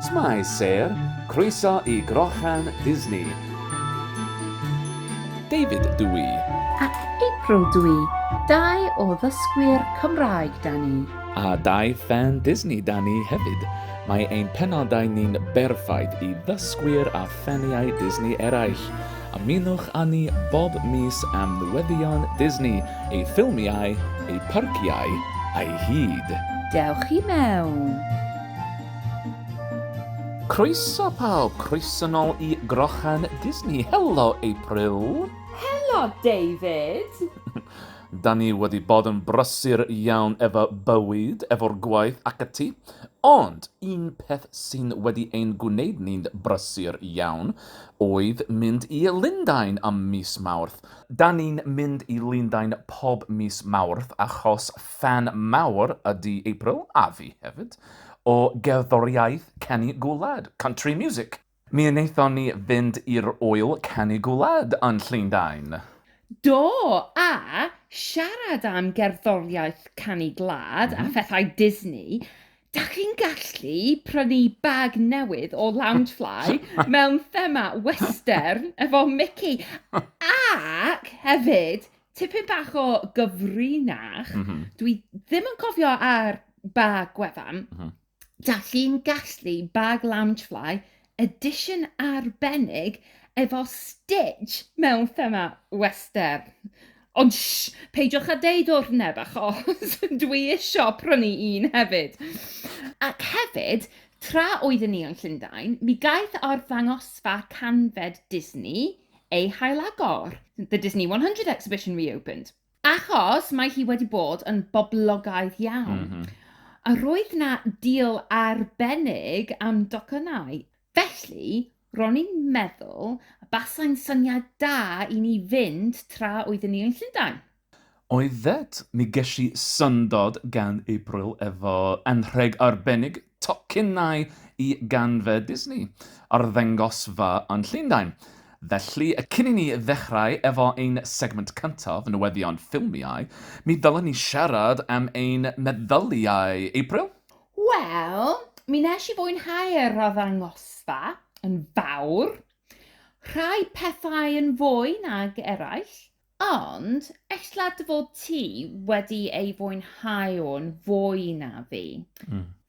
S'mae sêr, croeso i Grochan Disney. David dw i. Ac April dw i, dau o ddysgwyr Cymraeg 'da ni. A dau ffan Disney 'da ni hefyd. Mae ein penodau ni'n berffaith i ddysgwyr a ffaniau Disney eraill. Ymunwch â ni bob mis am newyddion Disney, ei ffilmiau, ei pharciau, a'i hud. Dewch i mewn! Croeso pawb, croeso nôl i Grochan Disney. Helo April! Helo David! Da ni wedi bod yn brysur iawn efo bywyd, efo'r gwaith ac ati, ond un peth sy'n wedi ein gwneud ni'n brysur iawn oedd mynd i Lundain ym mis Mawrth. Da ni'n mynd i Lundain pob mis Mawrth achos ffan mawr ydy April, a fi hefyd, o gerddoriaeth canu gwlad, country music. Mi wnaethon ni fynd i'r ŵyl canu gwlad yn Llundain. Do, a siarad am gerddoriaeth canu gwlad a phethau Disney, dach chi'n gallu prynu bag newydd o Loungefly mewn thema western efo Mickey. Ac hefyd, tipyn bach o gyfrinach, dwi ddim yn cofio ar ba gwefan, dach chi'n gallu bag Loungefly edition arbennig efo Stitch mewn thema western. Ond shh, peidiwch â deud wrth neb achos dwi isio prynu un hefyd. Ac hefyd, tra oeddwn ni yn Llundain, mi gaeth arddangosfa canfed Disney ei hailagor. The Disney 100 exhibition reopened. Achos mae hi wedi bod yn boblogaidd iawn. A roedd 'na deal arbennig am docynnau. Felly, ro'n i'n meddwl basai'n syniad da i ni fynd tra oeddwn ni yn Llundain. Oeddet? Mi ges i syndod gan April efo anrheg arbennig, tocynnau i ganfed Disney, arddangosfa yn Llundain. Felly, cyn i ni ddechrau efo ein segment cyntaf, newyddion ffilmiau, mi ddylen ni siarad am ein meddyliau. April? Wel, mi wnes i fwynhau'r arddangosfa yn fawr. Rhai pethau yn fwy nag eraill, ond ella dy fod ti wedi ei fwynhau o'n fwy na fi.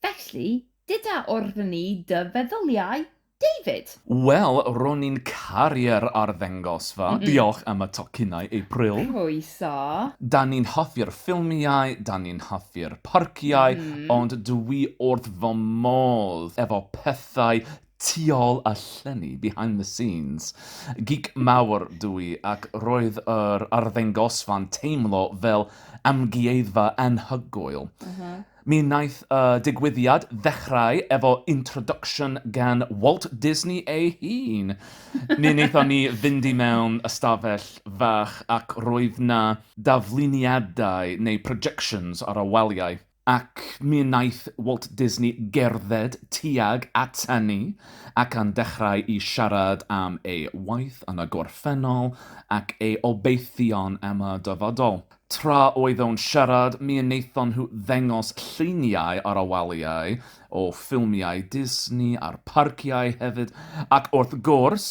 Felly, dyda wrthyn ni dy feddyliau, David. Wel, ro'n i'n caru'r arddangosfa. Diolch am y tocynnau, April. Croeso. Da ni'n hoffi'r ffilmiau, da ni'n hoffi'r parciau, ond dwi wrth fy modd efo pethau tu ôl y llenni, behind the scenes. Geek mawr dwi, ac roedd yr arddangosfa'n teimlo fel amgueddfa anhygoel. Mi wnaeth y digwyddiad ddechrau efo introduction gan Walt Disney ei hun. Mi wnaethon ni fynd i mewn ystafell fach ac roedd 'na dafluniadau neu projections ar y waliau. Ac mi wnaeth Walt Disney gerdded tuag ata ni ac yn dechrau i siarad am ei waith yn y gorffennol ac ei obeithion am y dyfodol. Tra oedd o'n siarad, mi wnaethon nhw ddangos lluniau ar y waliau o ffilmiau Disney a'r parciau hefyd, ac wrth gwrs,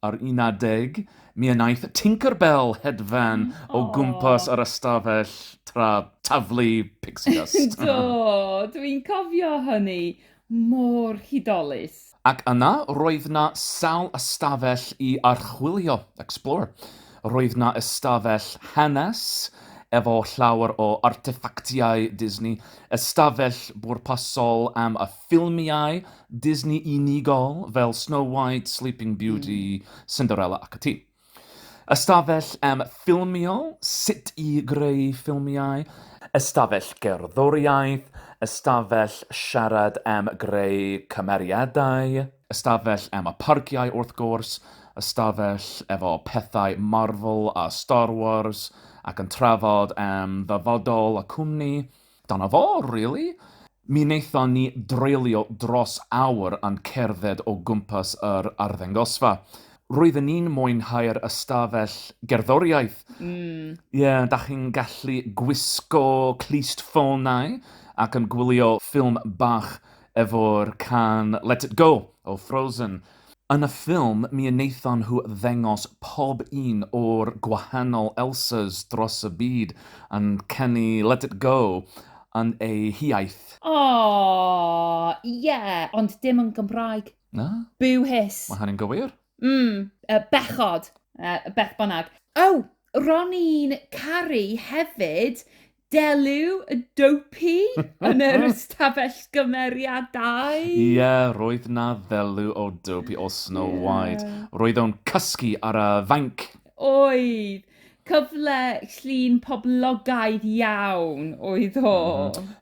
ar un adeg, mi wnaeth Tinkerbell hedfan o gwmpas yr ystafell tra taflu pixie dust. Do, dwi'n cofio hynny. Mor hudolus. Ac yna, roedd 'na sawl ystafell i archwilio, explore. Roedd 'na ystafell hanes, efo llawer o arteffactiau Disney, ystafell bwrpasol am y ffilmiau Disney unigol fel Snow White, Sleeping Beauty, Cinderella ac ati. Ystafell am ffilmio, sut i greu ffilmiau, ystafell gerddoriaeth, ystafell siarad am greu cymeriadau, ystafell am y parciau wrth gwrs, ystafell efo pethau Marvel a Star Wars ac yn trafod am ddyfodol y cwmni. Dyna fo, really. Mi wnaethon ni dreulio dros awr yn cerdded o gwmpas yr arddangosfa. Roedden ni'n mwynhau'r ystafell gerddoriaeth. Ie, da chi'n gallu gwisgo clustffonau ac yn gwylio ffilm bach efo'r cân Let It Go o Frozen. Yn y ffilm, mi wnaethon nhw ddangos pob un o'r gwahanol Elsas dros y byd yn canu Let It Go yn eu hiaith. O, ie, yeah, ond dim yn Gymraeg. Na? Bw hiss. Mae hynny'n gywir. Bechod, beth bynnag. O, ro'n i'n caru hefyd delw y Dopey yn yr ystafell gymeriadau. Ie, yeah, roedd na ddelw o Dopey o Snow White. Roedd o'n cysgu ar y fainc. Oedd. Cyfle llun poblogaidd iawn oedd o.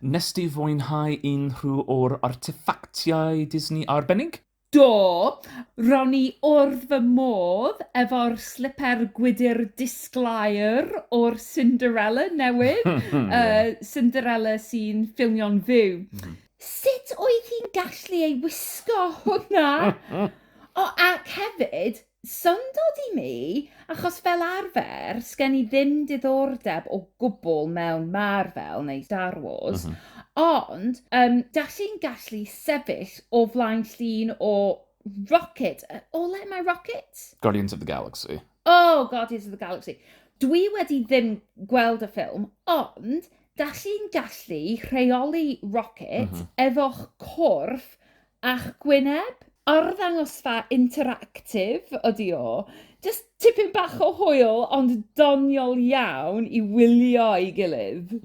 Nes ti fwynhau unrhyw o'r arteffactiau Disney arbennig? Do, ro'n i wrth fy modd efo'r slipper gwydr disglair o'r Cinderella newydd. Cinderella sy'n ffilmio'n fyw. Sut oedd hi'n gallu ei wisgo hwnna? O, ac hefyd, syndod i mi, achos fel arfer, sgen i ddim diddordeb o gwbl mewn Marvel neu Star Wars, ond da chi'n gallu sefyll o flaen llun o Rocket. O le mae Rocket? Guardians of the Galaxy. Oh, Guardians of the Galaxy. Dwi wedi ddim gweld y ffilm, ond da chi'n gallu rheoli Rocket efo'ch corff a'ch gwyneb. Arddangosfa interactive ydi o. Just tipyn bach o hwyl, ond doniol iawn i wylio ei gilydd.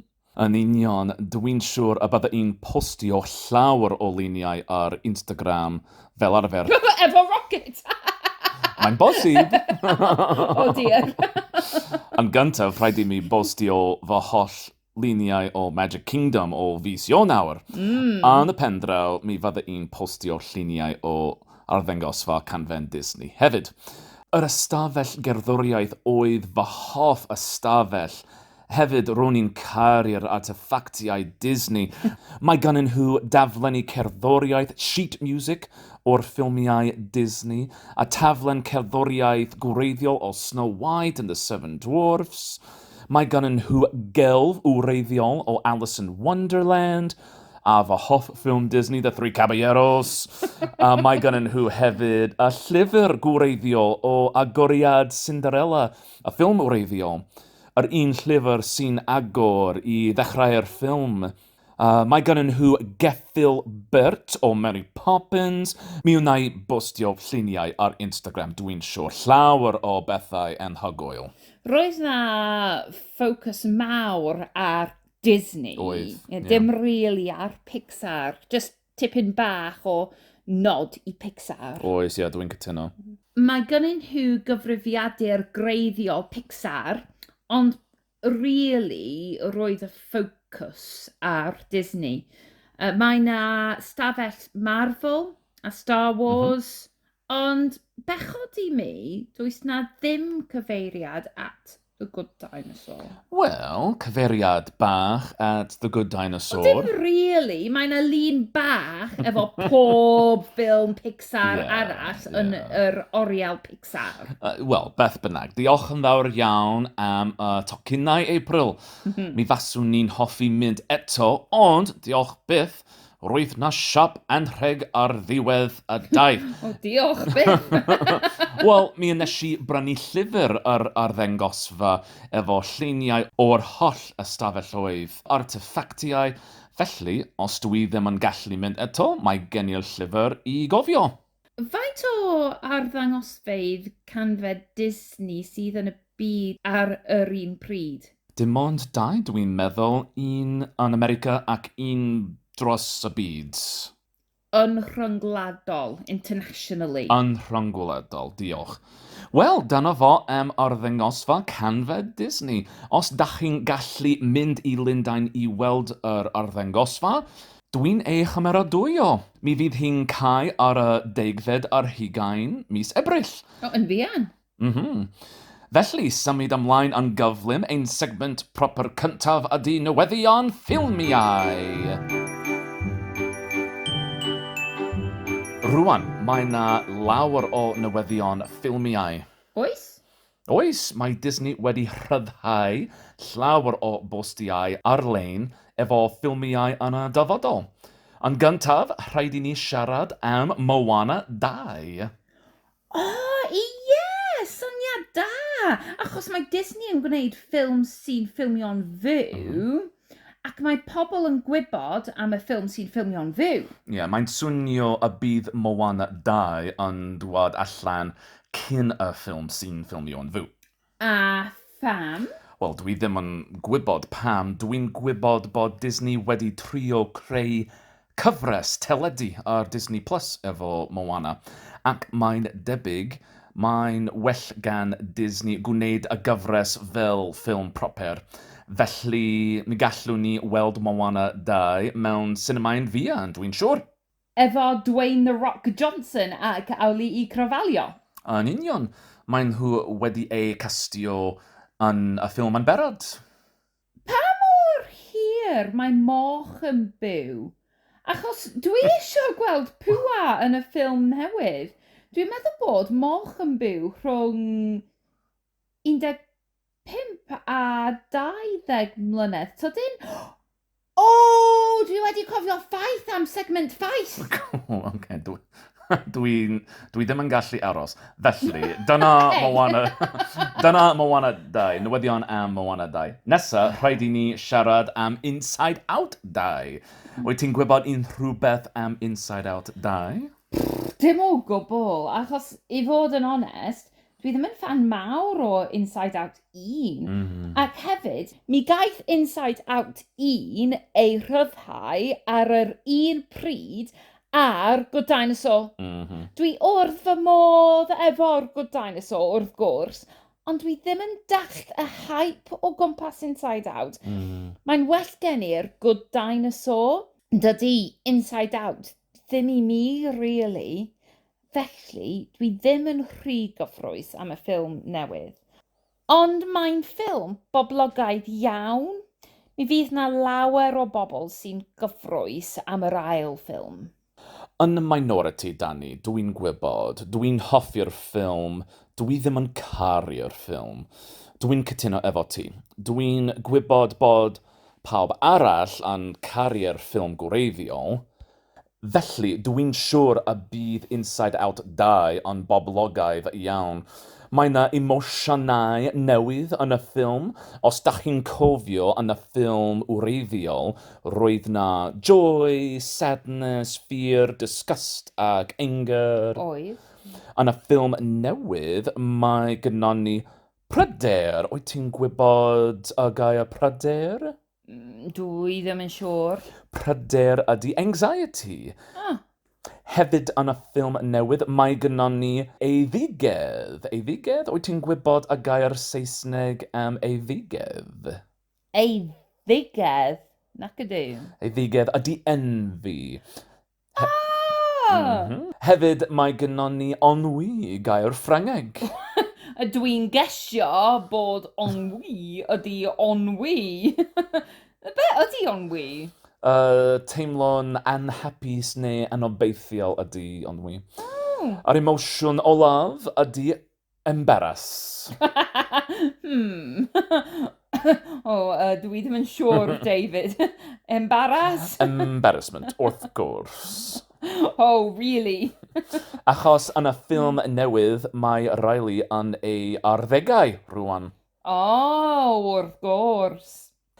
Yn union, dwi'n siŵr y bydda i'n postio llawer o luniau ar Instagram fel arfer. Efo Rocket! Mae'n bosib! Oh dear. Yn gyntaf, rhaid i mi bostio fy holl luniau o Magic Kingdom o fis Ionawr. Yn y pen draw, mi fydda i'n postio lluniau o arddangosfa canfed Disney hefyd. Yr ystafell gerddoriaeth oedd fy hoff ystafell. Hefyd, ro'n i'n caru'r arteffactiau Disney. Mae gan nhw daflenni cerddoriaeth, sheet music o'r ffilmiau Disney, a taflen cerddoriaeth gwreiddiol o Snow White and the Seven Dwarfs. Mae gan nhw gelf wreiddiol o Alice in Wonderland, a fy hoff ffilm Disney, The Three Caballeros. A mae gan nhw hefyd y llyfr gwreiddiol o Agoriad Cinderella, y ffilm wreiddiol. Yr un llyfr sy'n agor i ddechrau'r ffilm. Mae gan nhw geffyl Bert o Mary Poppins. Mi wna i bostio lluniau ar Instagram, dwi'n siŵr. Llawer o bethau anhygoel. Roedd na ffocws mawr ar Disney. Oedd, Ie, ie. Dim really ar Pixar. Just tipyn bach o nod i Pixar. Oes, ie, dwi'n cytuno. Mae gynnyn nhw gyfrifiadur greiddiol Pixar, ond really roedd y ffocws ar Disney. Mae na stafell Marvel a Star Wars, ond bechod i mi, does na ddim cyfeiriad at The Good Dinosaur. Wel, cyfeiriad bach at The Good Dinosaur. Dim really, mae na lun bach efo pob ffilm Pixar arall yn yr oriel Pixar. Wel, beth bynnag, diolch yn fawr iawn am y tocynnau April. Mi faswn ni'n hoffi mynd eto, ond diolch byth, roedd na siop anrheg ar ddiwedd y daith. O, diolch byth! Wel, mi wnes i brynu llyfr yr arddangosfa efo lluniau o'r holl ystafelloedd, arteffactiau. Felly, os dwi ddim yn gallu mynd eto, mae gen i'r llyfr i gofio. Faint o arddangosfeydd canfed Disney sydd yn y byd ar yr un pryd? Dim ond dau, dwi'n meddwl, un yn America ac un dros y byd. Yn rhyngwladol, internationally. Yn rhyngwladol, diolch. Wel, dyna fo am arddangosfa canfed Disney. Os dach chi'n gallu mynd i Lundain i weld yr arddangosfa, dwi'n ei chymeradwyo. Mi fydd hi'n cau ar y 20 mis Ebrill. O, yn fuan. Felly, symud ymlaen yn gyflym, ein segment proper cyntaf ydy newyddion ffilmiau. Rwan, mae na lawer o newyddion ffilmiau. Oes? Oes, mae Disney wedi rhyddhau llawer o bostiau ar-lein efo ffilmiau yn y dyfodol. Yn gyntaf, rhaid i ni siarad am Moana 2. O, ie! Syniad da! Achos mae Disney yn gwneud ffilm sy'n ffilmio'n fyw, ac mae pobl yn gwybod am y ffilm sy'n ffilmio'n fyw. Ie, yeah, mae'n swnio y bydd Moana 2 yn dwad allan cyn y ffilm sy'n ffilmio'n fyw. A pham? Wel, dwi ddim yn gwybod pam. Dwi'n gwybod bod Disney wedi trio creu cyfres teledu ar Disney Plus efo Moana. Ac mae'n debyg, mae'n well gan Disney gwneud y gyfres fel ffilm proper. Felly, mi gallwn ni weld Moana 2 mewn sinemau'n fuan, dwi'n siŵr. Efo Dwayne The Rock Johnson ac Auli'i Cravalho. Yn union, maen nhw wedi eu castio yn y ffilm yn berod. Pa mor hir mae moch yn byw? Achos dwi eisiau gweld Pua yn y ffilm newydd. Dwi'n meddwl bod moch yn byw rhwng 15 a 20 mlynedd. Tydyn? O, dwi wedi cofio ffaith am segment ffaith. Oce, dwi ddim yn gallu aros. Felly, dyna Moana, dyna Moana 2, newyddion am Moana 2. Nesa, rhaid i ni siarad am Inside Out 2. Wyt ti'n gwybod unrhyw beth am Inside Out 2? Dim o gwbl, achos i fod yn onest, dwi ddim yn ffan mawr o Inside Out 1. Ac hefyd, mi gaeth Inside Out 1 ei rhyddhau ar yr un pryd a'r Good Dinosaur. Dwi wrth fy modd efo'r Good Dinosaur, wrth gwrs, ond dwi ddim yn dallt y hype o gwmpas Inside Out. Mae'n well gen i'r Good Dinosaur. Dydy Inside Out ddim i mi, really. Felly, dwi ddim yn rhy gyffrous am y ffilm newydd. Ond mae'n ffilm boblogaidd iawn. Mi fydd na lawer o bobl sy'n gyffrous am yr ail ffilm. Yn y minority, Dani, dwi'n gwybod, dwi'n hoffi'r ffilm, dwi ddim yn caru'r ffilm. Dwi'n cytuno efo ti. Dwi'n gwybod bod pawb arall yn caru'r ffilm gwreiddiol. Felly, dwi'n siŵr y bydd Inside Out 2 yn boblogaidd iawn. Mae yna emosiynau newydd yn y ffilm. Os dach chi'n cofio yn y ffilm wreiddiol, roedd na joy, sadness, fear, disgust ac anger. Oedd. Yn y ffilm newydd, mae gynnon ni pryder. Wyt ti'n gwybod y gair pryder? Dwi ddim yn siŵr. Pryder ydy anxiety. Ah. Hefyd yn y ffilm newydd, mae gynnon ni eiddigedd. Eiddigedd? Wyt ti'n gwybod y gair Saesneg am eiddigedd? Eiddigedd? Nac ydw. Eiddigedd ydy envy. Ah! Hefyd, mae gynnon ni ennui, gair Ffrangeg. Dwi'n gesio bod ennui ydy ennui. Be ydy ennui? Teimlo'n anhapus neu anobeithiol ydy ennui. Oh. A'r emosiwn olaf ydy embarrass. O, dwi ddim yn siŵr, David. Embarrass? Embarrassment, wrth gwrs. Oh, really? Achos yn y ffilm newydd, mae Riley yn ei arddegau rwan. Oh, wrth gwrs.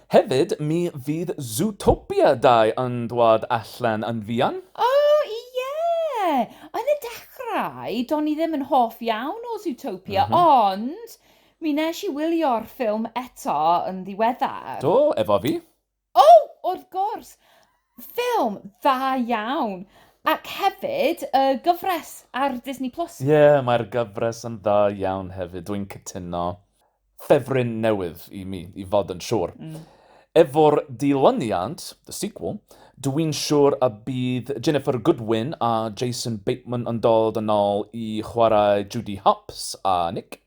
Hefyd, mi fydd Zootopia 2 yn dwad allan yn fuan. O, ie! Yn y dechrau, do'n i ddim yn hoff iawn o Zootopia, ond mi nes i wylio'r ffilm eto yn ddiweddar. Do, efo fi. O, wrth gwrs! Ffilm dda iawn. Ac hefyd, y gyfres ar Disney Plus. Ie, yeah, mae'r gyfres yn dda iawn hefyd. Dwi'n cytuno. Ffefryn newydd i mi, i fod yn siŵr. Efo'r dilyniant, the sequel, dwi'n siŵr y bydd Ginnifer Goodwin a Jason Bateman yn dod yn ôl i chwarae Judy Hopps a Nick.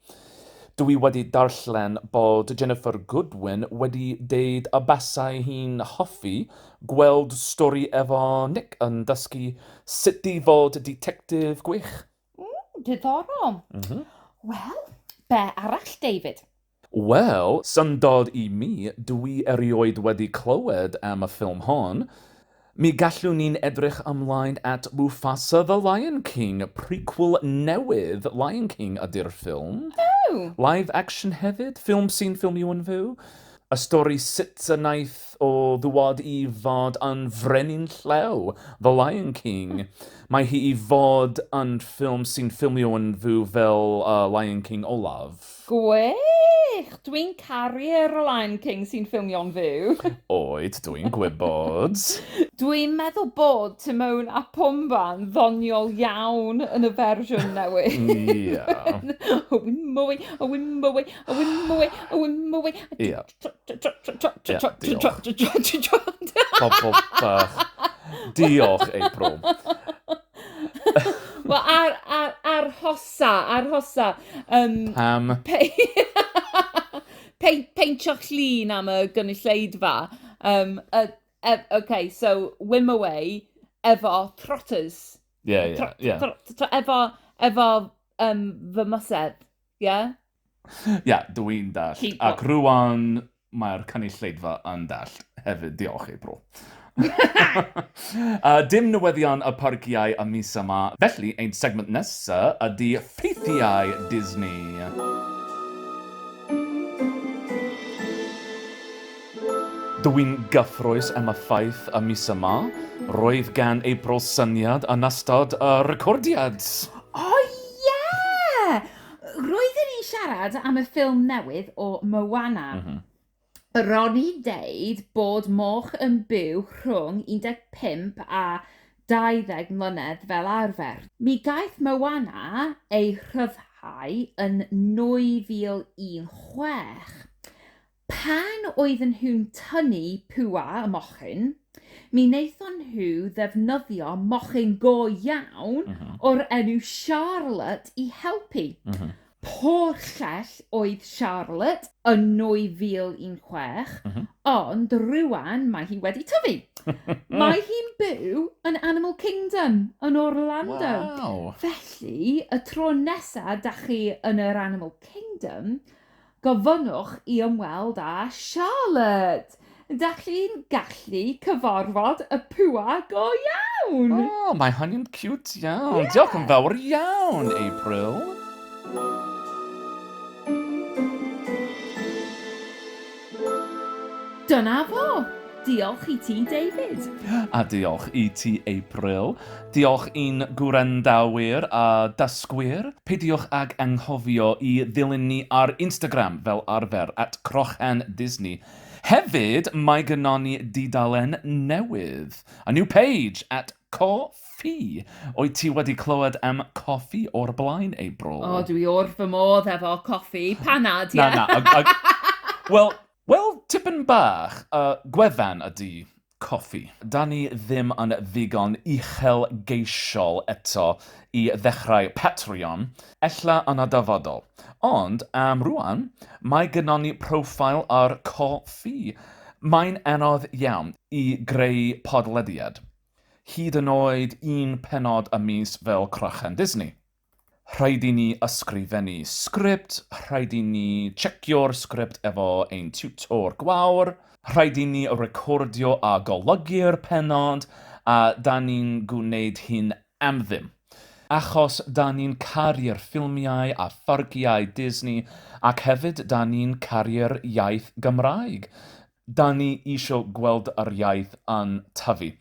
Dwi wedi darllen bod Ginnifer Goodwin wedi deud y basai hi'n hoffi gweld stori efo Nick yn dysgu sut i fod detective gwych. Diddorol. Wel, be arall, David? Wel, syndod i mi, dwi erioed wedi clywed am y ffilm hon. Mi gallwn ni'n edrych ymlaen at Mufasa The Lion King, prequel newydd Lion King ydy'r ffilm. Oh! Live action hefyd, ffilm sy'n ffilmio yn fyw. Y stori sut y wnaeth o ddwad i fod yn Frenin Llew, The Lion King. Mae hi i fod yn ffilm sy'n ffilmio yn fyw fel Lion King olaf. Gwych! Dwi'n caru'r Lion King sy'n ffilmio'n fyw. Oed, dwi'n gwybod. Dwi'n meddwl bod Timon a Pumbaa'n ddoniol iawn yn y fersiwn newydd. Ie. Mwy, mwy, mwy, mwy. Ie. Ie, diolch. Pobl bach. Diolch, April. Wel, ar, arhosa, arhosa. Pam? Peintio'ch llun am y gynulleidfa. Okay, so Wimoweh efo trotters. Ie. Efo fy mysedd, yeah? Ie, dwi'n dallt. Ac rwan mae'r cynulleidfa yn dallt hefyd. Diolch, April. Dim newyddion y parciau y mis yma. Felly, ein segment nesaf ydy ffeithiau Disney. Dwi'n gyffrous am y ffaith y mis yma. Roedd gan April syniad yn ystod y recordiad. O, oh, ie! Roeddwn i'n siarad am y ffilm newydd o Moana. Ro'n i deud bod moch yn byw rhwng 15 a 20 mlynedd fel arfer. Mi gaeth Moana ei rhyddhau yn 2016. Pan oedden nhw'n tynnu pwa y mochyn, mi wnaethon nhw ddefnyddio mochyn go iawn o'r enw Charlotte i helpu. Porchell oedd Charlotte yn 2016, ond rwan mae hi wedi tyfu. Mae hi'n byw yn Animal Kingdom yn Orlando. Felly, y tro nesaf da chi yn yr Animal Kingdom, gofynnwch i ymweld â Charlotte. Da chi'n gallu cyfarfod y pwa go iawn. Oh, mae hynny'n cute iawn. Yeah. Diolch yn fawr iawn, April. Dyna fo. Diolch i ti, David. A diolch i ti, April. Diolch i'n gwrandawyr a dysgwyr. Peidiwch ag anghofio i ddilyn ni ar Instagram fel arfer @CrochenDisney. Hefyd, mae gynnon ni dudalen newydd. A new page @Ko-fi. Wyt ti wedi clywed am Ko-fi o'r blaen, April? O, dwi wrth fy modd efo coffi. Panad, ie? Na, na. Wel, tipyn bach. Gwefan ydy Ko-fi. Da ni ddim yn ddigon uchelgeisiol eto i ddechrau Patreon, ella yn y dyfodol. Ond am rwan, mae gynnon ni profile ar Ko-fi. Mae'n anodd iawn i greu podlediad. Hyd yn oed un penod y mis fel Crochan Disney. Rhaid i ni ysgrifennu sgript, rhaid i ni checio'r sgript efo ein tutor Gwawr, rhaid i ni recordio a golygu'r penod, a da ni'n gwneud hyn am ddim. Achos da ni'n caru'r ffilmiau a pharciau Disney, ac hefyd da ni'n caru'r iaith Gymraeg. Da ni isio gweld yr iaith yn tyfu.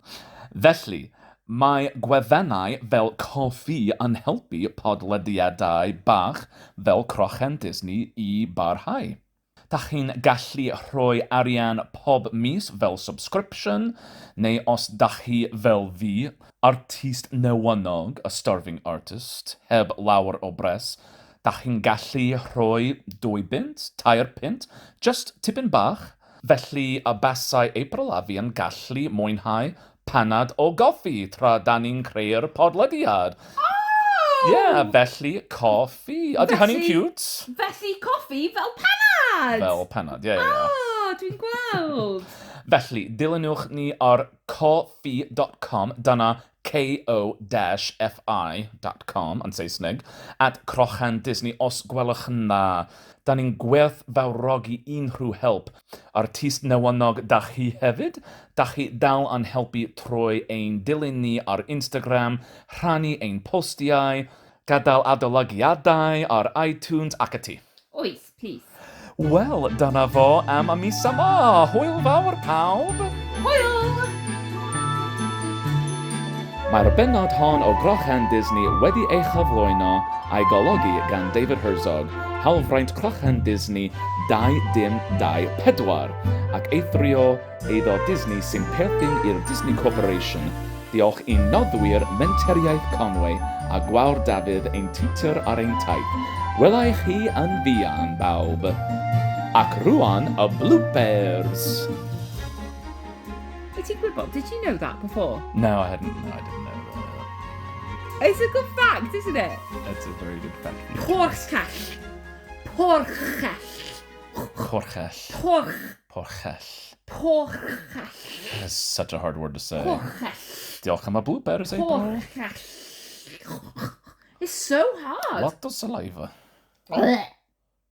Felly, mae gwefannau fel Ko-fi yn helpu podlediadau bach fel Crochan Disney i barhau. Da chi'n gallu rhoi arian pob mis fel subscription, neu os da chi fel fi, artist newynog, a starving artist, heb lawer o bres, da chi'n gallu rhoi 2 bunt, 3 punt, just tipyn bach. Felly y basai April a fi yn gallu mwynhau panad o goffi tra da ni'n creu'r podlediad. Oh! Ie, yeah, felly coffi. Ydy hynny'n cute? Felly coffi fel panad! Fel panad, ie, ie. Oh, dwi'n gweld. Felly, dilynwch ni ar ko-fi.com, dyna. ko-fi.com yn Saesneg, @crochandisney os gwelwch yn dda. Da ni'n gwerthfawrogi unrhyw help. Artist newynog da chi hefyd? Da chi dal yn helpu trwy ein dilyn ni ar Instagram, rhannu ein postiau, gadael adolygiadau ar iTunes ac ati. Oes, please. Wel, dyna fo am y mis yma. Hwyl fawr pawb! Hwyl! Mae'r bennod hon o Grochan Disney wedi ei chyflwyno a'i golygu gan David Herzog, hawlfraint Crochan Disney 2024, ac eithrio eiddo Disney sy'n perthyn i'r Disney Corporation. Diolch i noddwyr Menter Iaith Conwy a Gwawr Dafydd ein tiwtor ar ein taith. Wela i chi yn fuan, bawb. Ac rwan, y bloopers! Wyt ti'n gwybod? Did you know that before? No, I hadn't. No, I didn't know that. It's a good fact, isn't it? It's a very good fact. Porchell. Porchell. Porchell. Porch. Porchell. Porchell. That is such a hard word to say. Porchell. Diolch am y bloopers, April. Porchell. It's so hard. Lot o saliva. Blech.